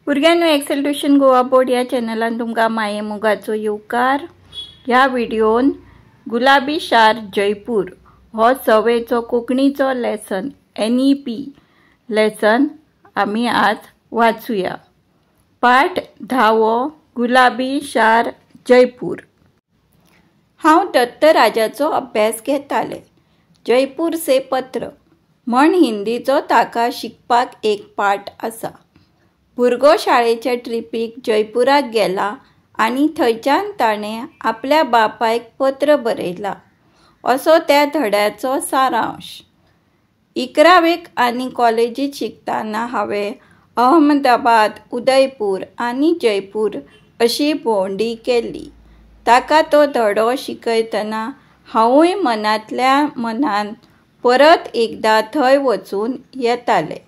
भुरग्यांनो, XL tuition Goa board ह्या चॅनलान तुमकां माये मोगाचो येवकार. ह्या व्हिडियोन गुलाबी शार जयपूर हो सवेचो कोंकणीचो लेसन NEP lesson आमी आज वाचुया. पाठ 10वो, गुलाबी शार जयपूर. हांव दत्तराजाचो अभ्यास घेताले. जयपूर से पत्र म्हण हिंदीचो ताका शिकपाक एक पाठ आसा. भुरगो शाळेच्या ट्रिपीक जयपुराक गेला आनी थंयच्यान ताणें आपल्या बापायक पत्र बरयलां असो त्या धड्याचो सारांश. 11वेक आनी कॉलेजींत शिकतना हांवें अहमदाबाद, उदयपूर आनी जयपूर अशी भोंवडी केल्ली. ताका तो धडो शिकयतना हांवूय मनांतल्या मनान परत एकदां थंय वचून येतालें.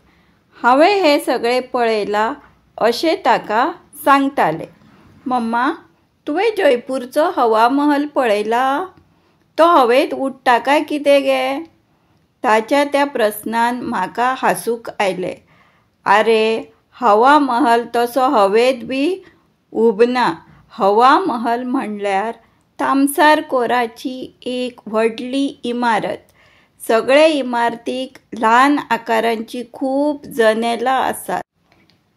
हांवें हें सगळें पळयलां अशें ताका सांगतालें. मम्मा, तुवें जयपूरचो हवा महल पळयला? तो हवेंत उडटा काय कितें गे? ताच्या त्या प्रस्नान म्हाका हांसूंक आयलें. आरे, हवा महल तसो हवेंत बी उबना. हवा महल म्हणल्यार तामसार कोराची एक व्हडली इमारत. सगळे इमारतीक ल्हान आकारांची खूब जनेलां आसात.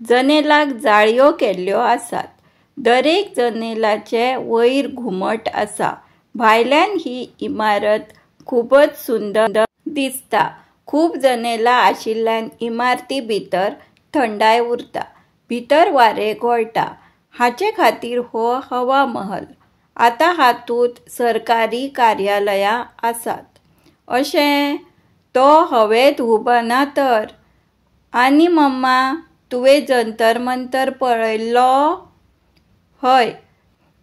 जनेलाक जाळयो केल्ल्यो आसात. दरेक जनेलाचे वयर घुमट आसा. भायल्यान ही इमारत खूबच सुंदर दिसता. खूब जनेलां आशिल्ल्यान इमारती भितर थंडाय उरता, भितर वारें घोळटा. हाचे खातीर हो हवा महल. आतां हातूंत सरकारी कार्यालयां आसात. अशें, तो हवेंत उबना तर? आनी मम्मा, तुवें जंतर मंतर पळयल्लो? हय,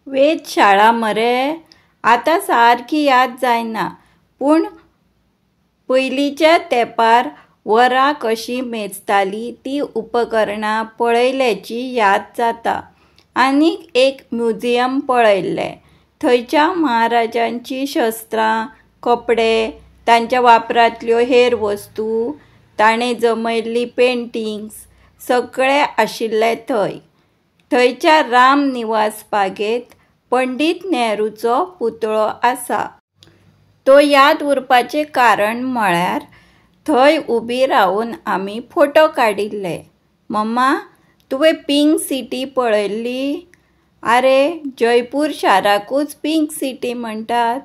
वेदशाळा मरे. आतां सारकी याद जायना, पूण पयलींच्या तेंपार वरां कशीं मेजतालीं तीं उपकरणां पळयल्याची याद जाता. आनीक एक म्युझियम पळयल्लें. थंयच्या महाराजांचीं शस्त्रां, कपडे, तांच्या वापरांतल्यो हेर वस्तू, ताणें जमयल्लीं पेंटिंग्स सगळें आशिल्लें थंय. थंयच्या राम निवास बागेंत पंडित नेहरूचो पुतळो आसा. तो याद उरपाचें कारण म्हळ्यार थंय उबी रावन आमी फोटो काडिल्ले. मम्मा, तुवें पिंक सिटी पळयल्ली? आरे, जयपूर शाराकूच पिंक सिटी म्हणटात.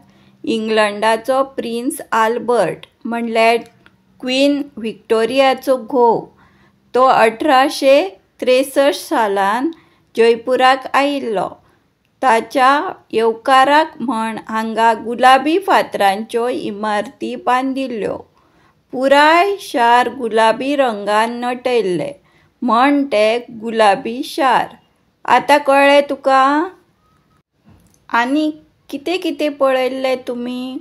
इंग्लंडाचो प्रिन्स आल्बर्ट म्हणल्यार क्वीन व्हिक्टोरियाचो घोव, तो 1863 सालान जयपुराक आयिल्लो. ताच्या येवकाराक म्हण हांगा गुलाबी फातरांच्यो इमारती बांदिल्ल्यो. पुराय शार गुलाबी रंगान नटयल्लें म्हण तें गुलाबी शार. आतां कळ्ळें तुका? आनी कितें कितें पळयल्लें तुमी?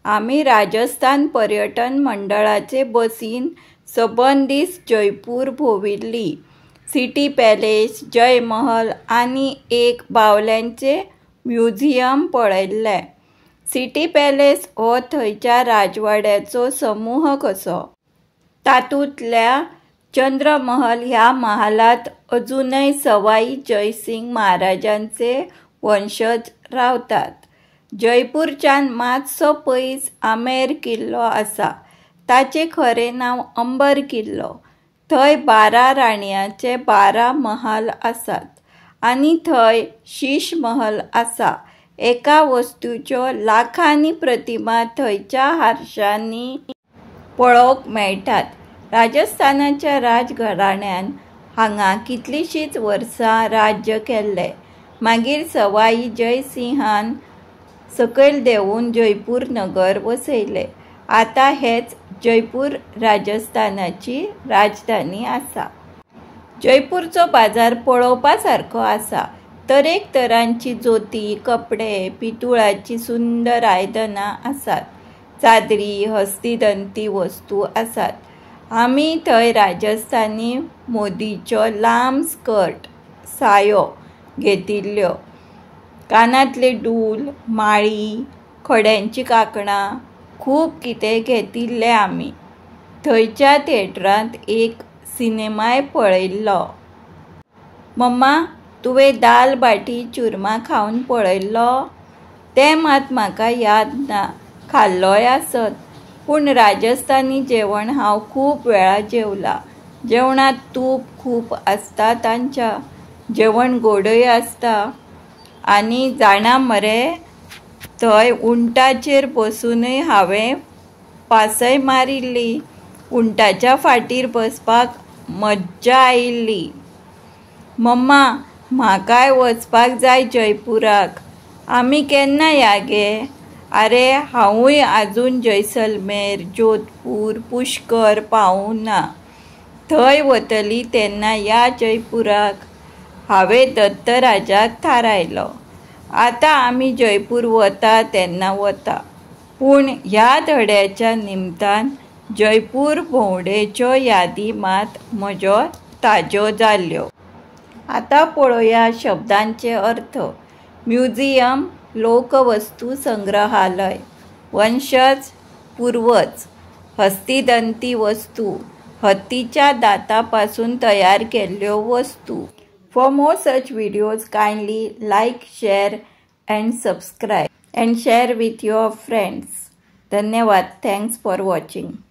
आमी राजस्थान पर्यटन मंडळाचे बसीन सबंद दीस जयपूर भोंविल्ली. सिटी पॅलेस, जयमहल आनी एक बावल्यांचें म्युझियम पळयल्लें. सिटी पॅलेस हो थंयच्या राजवाड्याचो समूह कसो. तातूंतल्या चंद्रमहल ह्या महालांत अजुनय सवाई जयसिंग महाराजांचे वंशज रावतात. जयपूरच्यान मातसो पयस आमेर किल्लो आसा. ताचें खरें नांव अंबर किल्लो. थंय 12 राणयांचे 12 महाल आसात आनी थंय शीश महल आसा. एका वस्तूच्यो लाखांनी प्रतिमा थंयच्या हारशांनी पळोवंक मेळटात. राजस्थानाच्या राजघराण्यान हांगा कितलींशींच वर्सां राज्य केल्लें. मागीर सवाई जयसिंहान सकयल देंवून जयपूर नगर वसयलें. आतां हेंच जयपूर राजस्थानाची राजधानी आसा. जयपूरचो बाजार पळोवपा सारको आसा. तरेकतरांचीं जोतीं, कपडे, पितुळाचीं सुंदर आयदनां आसात. चादरी, हस्तिदंती वस्तू आसात. आमी थंय राजस्थानी मोदीच्यो लांब स्कर्ट, सायो घेतिल्ल्यो. कानांतले डूल, माळी, खड्यांचीं कांकणां, खूब कितें घेतिल्लें आमी. थंयच्या थिएटरांत एक सिनेमाय पळयल्लो. मम्मा, तुवें दाल बाटी चुरमा खावन पळयल्लो? तें मात म्हाका याद ना, खाल्लोय आसत. पूण राजस्थानी जेवण हांव खूब वेळा जेवलां. जेवणांत तूप खूब आसता तांच्या. जेवण गोडय आसता. आनी जाणा मरे, थंय उंटाचेर बसुनूय हांवें पासय मारिल्ली. उंटाच्या फाटीर बसपाक मज्जा आयिल्ली. मम्मा, म्हाकाय वचपाक जाय जयपुराक. आमी केन्ना या गे? आरे, हांवूय आजून जैसलमेर, जोधपूर, पुष्कर पावूं ना. थंय वतली तेन्ना या जयपुराक. हांवें दत्तराजाक थारायलो. आतां आमी जयपूर वता तेन्ना वता. पूण ह्या धड्याच्या निमतान जयपूर भोंवडेच्यो यादी मात म्हज्यो ताज्यो जाल्यो. आतां पळोवया शब्दांचे अर्थ. म्युझियम, लोकवस्तू संग्रहालय. वंशज, पूर्वज. हस्तिदंती वस्तू, हत्तीच्या दातापासून तयार केल्ल्यो वस्तू. For more such videos, kindly like, share and subscribe and share with your friends. धन्यवाद. Thanks for watching.